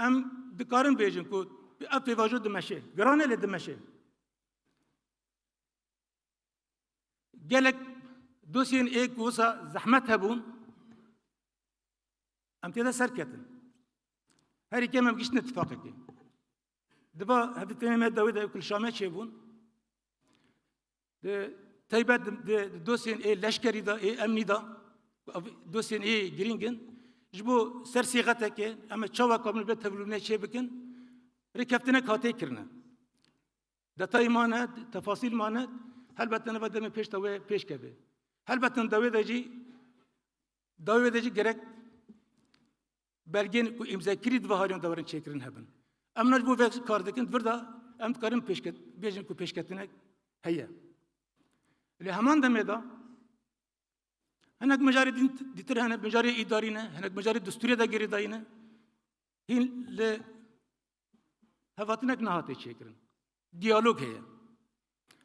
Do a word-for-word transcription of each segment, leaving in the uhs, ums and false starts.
Em dikarin bêjin ku ev pêvajo dimeşe. Giran e lê dimeşe. Gelek dosyên ê ku wisa zehmet hebûn, em tê de serketin. Herî kêm em giştine tifaqekê. Diva hevdîtinê me dawê de ku li Şamê çêbûn. Di taybet di, di, di dosyên ê leşkerî de, ê emnî de, ev dosyên ê girîng in. Ji bo ser sêxeteke, em ê çawa kabin vê tevlûnê çê bikin, rêkeftinek hatiye kirine. Detayî mane, tefasîl mane, helbet neva demê pêş de wê pêş keve. Helbet dawê de jî, dawê de jî gerek belgên ku îmzekirî di vê hariyan de werin çêkirin hebin. Em ne ji bo vê kar dikin, vir de em dikarin pêşket-, bêjin ku pêşketinek heye. Lê heman demê de hinek mijarê din, dîtir hene, mijarê îdarî ne, hinek mijarê destûrê de girêdayî ne. Hîn li hevatinek nehate çêkirin. Diyalog heye.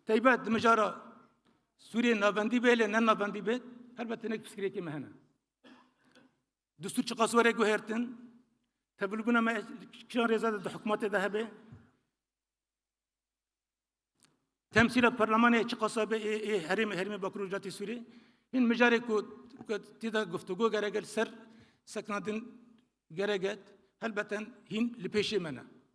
Taybet di mijara Sûriyê navendî bê, lê ne navendî bê, helbet hinek pirsgirêkê me hene. Destûr çiqas were guhertin, tevlûbûna me kîjan rêza de di hikûmetê de hebe, temsîla perlemanê çiqasa be ê, ê herêmê, herêmê Bakur û Rojatê Sûriyê. Hîn mijarê ku, ku tê de guftûgo gerek e, li ser sekinandin gerek e, helbeten hîn li pêşê me ne.